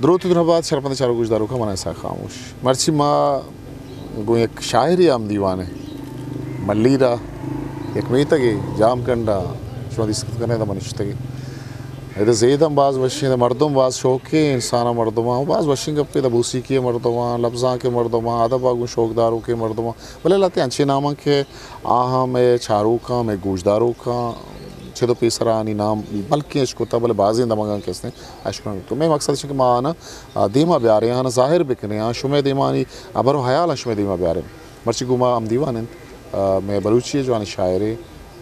دروت ءُ درہبات شرپند چاروک گوشداروکاں، من اسحاق خاموش۔ مرچی ما گوں یک شاعرے ہم دیوان ءَ ملیر ءَ یک میتگے جام کنڈ ءَ شما دیست کت کن ئے، ادا ما نشتگیں۔ ادا زید ہم باز وشیں، ادا مردم باز شوکیں انسان ءُ مردماں، باز وشیں گپے، ادا موسیقی ءِ مردماں، لبزانک ءِ مردماں، ادب ءَ گوں شوکداروکیں مردماں، بلے لہتے انچیں ناماں کہ آہاں مئے چاروکاں، مئے گوشداروکاں چد ءُ پیسرا آنی نام بلکیں اشکتہ، بلے بازیں دمگاں کہ استیں اشکنگ تو۔ مئے مقصد اش کہ ما آناں، آ، دیما بیاریں، آناں ظاہر بکنیں، آ شمئے دیما آنی ہبر ءُ حیالاں شمئے دیما بیاریں۔ مرچی گوں ما ہم دیوان انت، آ، مئے بلوچی ءِ جوانیں شاعرے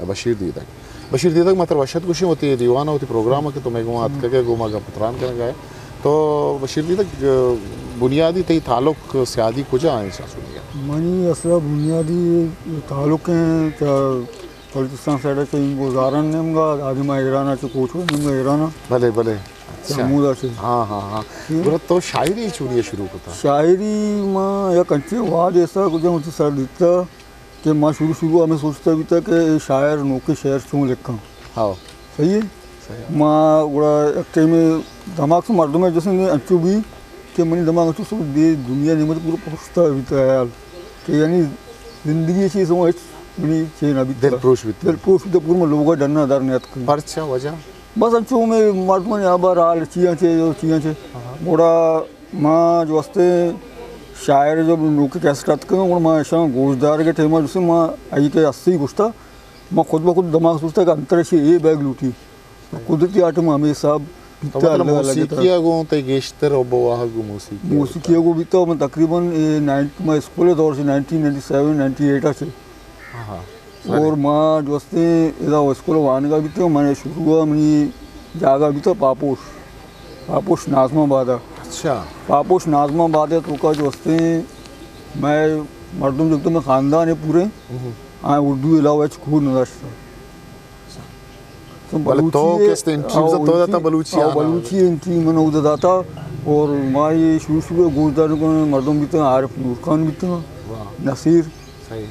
بشیر دیدگ۔ بشیر دیدگ، ما ترا وش ات گوشیں وتی دیوان ءَ، وتی پروگرام ءَ کہ تو مئے گوما اتکگ ئے، گوں ما گپ ءُ تران کنگ ءَ ئے۔ تو بشیر دیدگ، بنیادی تئی تعلق سیادی کجا ایں، چہ چونی ایں؟ منی اصل ءَ بنیادی تعلق ایں چہ بلوچستان سائیڈ ءَ چہ اینگو زاران نیمگا، دادی ما ایران ءَ چہ کوچو نیمگا ایران ءَ۔ بلے، بلے۔ چہ اچھا۔ ہمودا چہ۔ ہاں، ہاں، ہاں۔ ہوں۔ گڑا تو شاعری چونی ءَ شروع کتا؟ شاعری ما یک انچیں وہدے سا کجا وتی سر دیتا کہ ما شروع شروع ہمیں سوچتا بیتا کہ اے شاعر نوکیں شعر چون لکھاں۔ ہاؤ۔ صحیح ہے؟ صحیح۔ ما گڑا یک ٹائمے دماغ سے مردم ہے جیسے انچو بھی کہ منی دماغ انچو سو دے دنیا نعمت پورا پرشتا بیتا خیال کہ یعنی زندگی چیز ہوں ہچ منی چے نہ بیتا۔ دل پروش بیتا۔ دل پروش بیتا، پورا من لوگا ڈنا در نیت کن۔ پرچا وجہ؟ بس انچو میں مردمانی ہبر حال چیاں چے، چیاں چے۔ ہاں۔ گڑا ما جو استے شاعر جو نوکیں کیسٹ اتکگ، گڑا ما اشاں گوشدارگ ءِ ٹائم ءَ جسے ما آئی کہ ہستی گوشتا، ما خود بخود دماغ سوچتا کہ انتر اشی اے بیگ لوٹی۔ قدرتی آ ٹائم ہمیں حساب تو بیتا مطلب الگ الگ موسیقی ءَ گوں تئی گیشتر حب ءُ واہگ گوں موسیقی ءَ موسیقی ءَ گوں بیتا۔ من تقریباً اے نائن-، ما اسکول ءِ دور چہ nineteen ninety seven ninety eight ءَ چہ۔ ہاں، ہاں۔ اور ما جو استیں ادا اسکول وانگا بیتگ، من شروع منی جاگہ بیتگ پاپوش، پاپوش نازم آباد۔ اچھا۔ پاپوش نازم آباد ءِ توکا جو استیں مئے مردم جو بیتگ، مئے خاندان ءِ پورے، ہم۔ آ اردو علاوہ ہچ کو نہ داشتہ۔ تو بلے تو بلوچی کس انٹری او تو داتا انٹری، بلوچی او آنا؟ بلوچی انٹری من اودا داتا اور ما یہ شروع شروع گوشدار کن مردم بیتگ، عارف نور خان بیتگ، واہ۔ نصیر۔ صحیح۔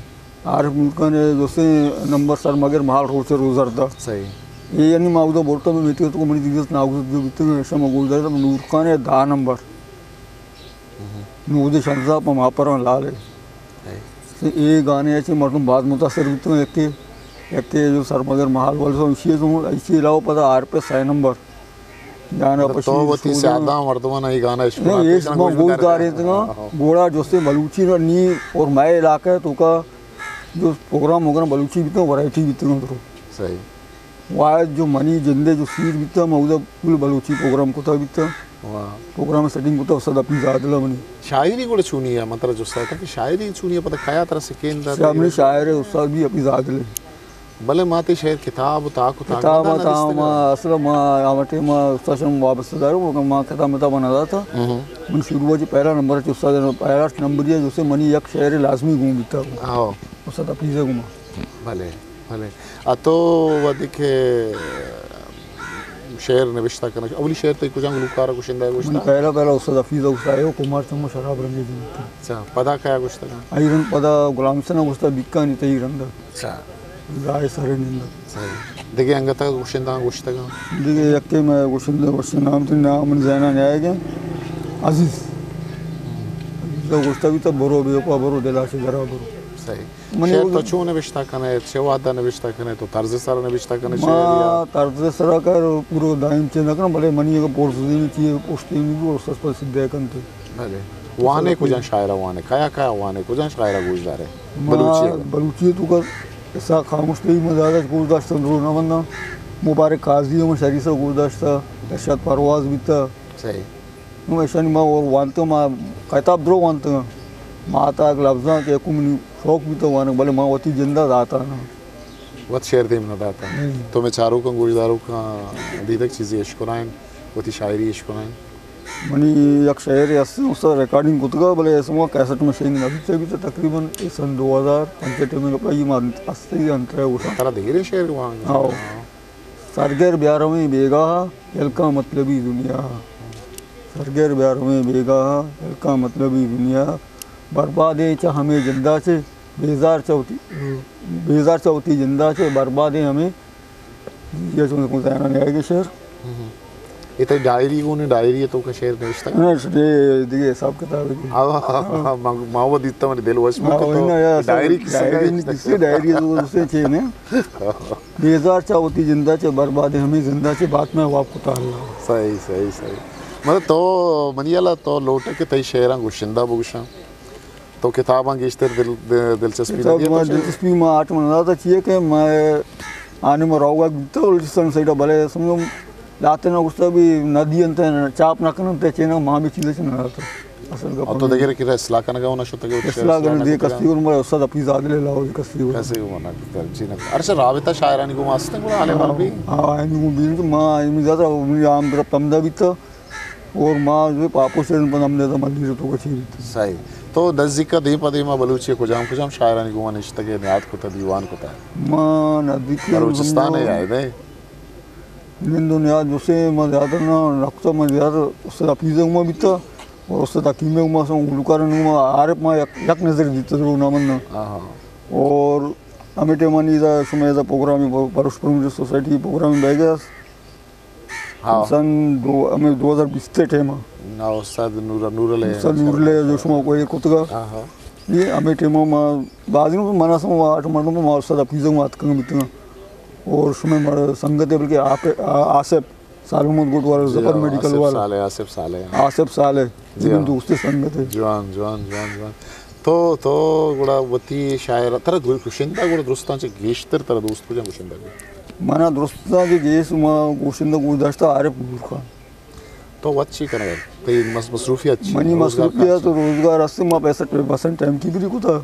عارف نور خان ءِ دوستیں نمبر سر مگر محل روچ روزردا۔ صحیح۔ اے یعنی ما اودا برتا میں میٹنگ تو منی دیگت ناگزت جو بیتگ، شما گوشدار نور خان ءِ دہ نمبر۔ ہم۔ نود شنزا پہ ماپران لال ءِ۔ صحیح۔ اے گانے ءَ چہ مردم باز متاثر بیتگ، یکے، یکے جو سر مگر محل والے سو اشی تو، اشی علاوہ پدا عارف ءِ سئے نمبر۔ جانا مطلب پشی تو وتی سوجانا۔ سیاداں مردماں ای گانا اشکنا نہیں، ایش ما گوش دارے تگا، ہاں، ہاں۔ گوڑا جوسے بلوچی نا نی اور مئے علاقہ توکا جو پروگرام ہوگا بلوچی بیتا، ورائٹی بیتا درو۔ صحیح۔ واحد جو منی جندے جو سیر بیتا، ما اودا پول بلوچی پروگرام کتا بیتا۔ واہ۔ پروگرام سیٹنگ کتا استاد حفیظ عادل منی۔ شاعری گوڑا چونی ہے، مطلب جو سیٹ ہے کہ شاعری چونی ہے، پتہ کیا طرح سے کیندر شاعر، منی شاعر استاد بھی حفیظ عادل ہے۔ بلے ما تئی شعر کتاب و تاک و تاک کتاب بنداں نہ تاک دیستگ ما اصل ما آ ٹائم ما استاد شم وابستہ دارو، ما کتاب متاب نہ داتا۔ ہم۔ من شروع چہ پہلا نمبر چہ استاد، پہلا نمبر یہ جسے منی یک شعر لازمی گون بیتا۔ ہاں۔ استاد حفیظ گما۔ بلے، بلے۔ آ تو وہدے کہ شعر نوشتہ کنگ، اولی شعر تئی کجام گلوکار گشندہ گوشتا؟ پہلا، پہلا استاد حفیظ گوشتا ہے، کمار چمو شراب رنگے جنتا۔ اچھا، پدا کیا گوشتا؟ آئی رند پدا غلام حسین گوشتا، بیکانی تئی رند۔ اچھا۔ رائے سر نند۔ صحیح۔ دگہ انگت گشندہ گوشتگا؟ دگہ یکے میں گشندہ، گشندہ نام تئی نام من ذہنا نہ آئے گا۔ عزیز۔ عزیز گوشتا بھی تو برو بے وفا برو، دلا سے درا برو۔ صحیح۔ منی شعر تو چون نوشتہ کنے، چہ وہدا نوشتہ کنے، تو طرز سرا نوشتہ کنے شعر یا؟ ما طرز سرا کر پورو دائم چے نہ کناں، بلے منی اگر پرس دینی چیئے، پشت دینی بھی اور سس پر سدھے کنتے۔ بلے۔ وانے کجا شاعرہ وانے، کیا کیا وانے، کجا شاعرہ گوش دارے؟ ما بلوچی اگر۔ بلوچی تو کر اسحاق خاموش تئی ما زیادہ گوش داشتن رو نہ بنداں۔ مبارک قاضی ہم شری سا گوش داشتا، ارشاد پرواز بیتا۔ صحیح۔ نوں ایشانی ما اور وانتگ، ما کتاب درو وانتگ۔ ما تاک لبزاں کہ کمنی شوق بیتگ وانگ، بلے ما وتی جندا داتا نہ۔ وت شعر دیم نہ داتا۔ نہیں۔ تو میں چاروکاں گوشداروکاں دیدگ چیزی اشکنائیں، وتی شاعری اشکنائیں۔ منی یک شعر ہستیں، استاد ریکارڈنگ کتگا، بلے سما کیسٹ میں شنگ نہ بیتے بیتے تقریباً اے سن دو ہزار پنچ ٹیم میں پائی ما ہستی انترے ہوتا۔ ترا دیرے شعر وانگ۔ ہاں۔ سرگر بیارویں بیگاہ ءَ، ہلکاں مطلبی دنیا ءَ۔ سرگر بیارویں بیگاہ ءَ، ہلکاں مطلبی دنیا ءَ۔ بربادیں چہ ہمے جندا چہ، بیزار چہ وتی، بیزار چہ وتی جندا چہ، بربادیں ہمے، یہ چون کو زینا نہیں آئے گے شعر۔ ہم۔ اے تئی ڈائری گون اِنت، ڈائری ءِ توکا شعر نوشتگ؟ نہ، دگہ حساب کتاب اِنت۔ آ، ما، ما وَ دیستگ، منی دل وش بوت کہ تو ڈائری کسہ ڈائری نوشتگ۔ ڈائری ءِ تو دوستیں چے نہ۔ بیزار چہ وتی جند ءَ چہ، برباد ہمے زند ءَ چہ، بات مئے واب کتا اللہ۔ صحیح، صحیح، صحیح۔ مطلب تو منی ہیال ءَ تو لوٹ ئے کہ تئی شعراں گشندہ بگشاں؟ تو کتاباں گیشتر دل-، دل-، دلچسپی نہ دیئے تو؟ دلچسپی ما آ ٹائم ءَ نہ داتا، چیا کہ ما آ نیمگ ءَ روگ ءَ بیتگ بلوچستان سائیڈ ءَ، بلے سمجھو لہتے نہ گوشتا بھی نہ دینت، چاپ نہ کننت، چے نہ، ما بھی چیزے چہ نہ داتا۔ اصل گپ تو دگہ کہ اصلاح کنگ ءَ نہ شتگ ئے؟ اصلاح کنگ دگہ کسی گون، مئے استاد حفیظ عادل ءِ علاوہ کسی گون۔ کسی گون نہ جی نہ۔ اچھا، رابطہ شاعرانی گون است اِنت گڑا حال احوال بھی؟ ہاں، آیانی گون بھی اِنت، ما آیانی زیادہ عام طرف تمدا بیتا۔ اور ما جو پاپو سے پد ہم نے تو ملیر تو کچھ بھی۔ صحیح۔ تو نزدیک ءَ دیم پہ دیم ءَ بلوچی ءِ کجام کجام شاعرانی گون نشتگ ئے، نیاد کتہ، دیوان کتہ؟ ما نزدیک ءَ بلوچستان ءَ آئے دے۔ نند و نیاد جو سے ما زیادہ نہ رکھتا، ما زیادہ استاد حفیظ ءِ گون بیتا اور استاد حکیم ءِ گون، سو گلوکار ءِ گون، عارف ما یک، یک نظر دیتا ضرور نہ من۔ ہاں، ہاں۔ اور ہمے ٹائم ءَ شمئے ادا پروگرام، پروش پروموشن سوسائٹی پروگرام بیگ ءَ ہاں۔ سن دو، ہمے دو ہزار بیست ءِ ٹائم ءَ۔ نا، استاد نور، نور علی۔ استاد نور علی جو شما کوئی کتگا۔ ہاں، ہاں۔ یہ ہمے ٹائم ءَ ما بازی نو منا سم آٹھ مردم ما استاد حفیظ ءِ گون اتکگ بیتگاں۔ اور شمئے مر-، سنگت ہے بلکہ آپ، آ-، آصف سالم محمد گوٹ والا، جی ظفر ہاں، میڈیکل آصف والا۔ صالح، آصف صالح۔ آصف صالح۔ جی ہاں۔ دوست سنگت ہے۔ جوان، جوان، جوان، جوان۔ تو، تو گڑا وتی شاعر، ترا گو-، گشندہ گڑا درستاں چہ گیشتر ترا دوست کجا گشندہ بی؟ منا درستاں چہ گیش ما گشندہ گوش داشتہ عارف گورکان۔ تو وت چی کنگ ءَ؟ تئی مس-، مصروفیت چی؟ منی روزگار مصروفیت کار چی؟ روزگار است، ما پیسہ ٹے-، بسن ٹائم کیپری کتا۔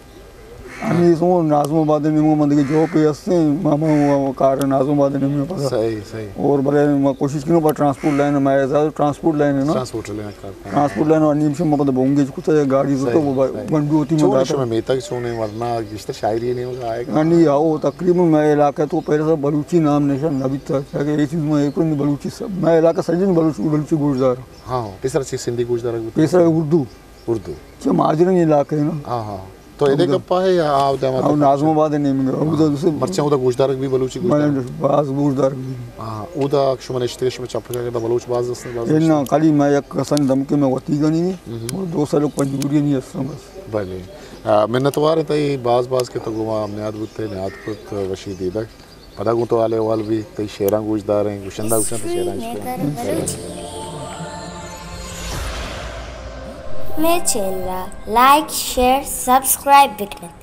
ہمے سو ناظم آباد ءِ نیمگ ءَ من دگہ جاب پہ ہستیں، ما، ما، ما کار ناظم آباد ءِ نیمگ ءَ پدا۔ صحیح، صحیح۔ اور بلے ما کوشش کنوں پر ٹرانسپورٹ لائن، ما زیادہ ٹرانسپورٹ لائن ہے نا۔ ٹرانسپورٹ لائن کار کناں۔ ٹرانسپورٹ لائن ءَ نیم شما پدا بونگیج کتا یا گاڑی زتا صحیح، وہ با-، صحیح۔ بنڈو ہوتی چون من شما داتا۔ میتگ چون ہے ورنہ گیشتر شاعری نیمگ ءَ آئے گا؟ ہاں، نہیں، آؤ تقریباً مئے علاقہ تو پہلے سے بلوچی نام نشان نہ بیتا، چاہے یہ چیز میں ایک بلوچی س-، مئے علاقہ سجن بلوچی، بلوچی گوشدار۔ ہاں، ہاں۔ پیسر چی سندھی گوشدار؟ پیسر اردو۔ اردو۔ چہ مہاجرانی علاقہ ہے نا۔ ہاں، ہاں۔ تو ادے اودا۔ گپا ہے یا آ اودا مطلب؟ آ ناظم آباد نیمگ ءَ۔ اودا ہاں۔ دوسرے مرچاں اودا گوشدارگ بھی بلوچی گوشدارگ؟ باز گوشدارگ بھی۔ ہاں، اودا شما نشتگ شما چپ کتا بلوچ باز است، باز اے نہ، خالی میں یک کسان دم کے میں وتی گنی، ہم۔ اور دو سال پنجگوری نہیں است بس۔ بلے۔ آ، منتوار تئی باز باز کہ تو گما نیاد بوتے، نیاد کت، وشی دیدگ۔ پدا گوں تو حال احوال بی، تئی شعراں گوش داریں، گشندہ گوشاں تئی شعراں گوش داریں۔ مئے چینل ءَ لائک، شیئر، سبسکرائب بکنت۔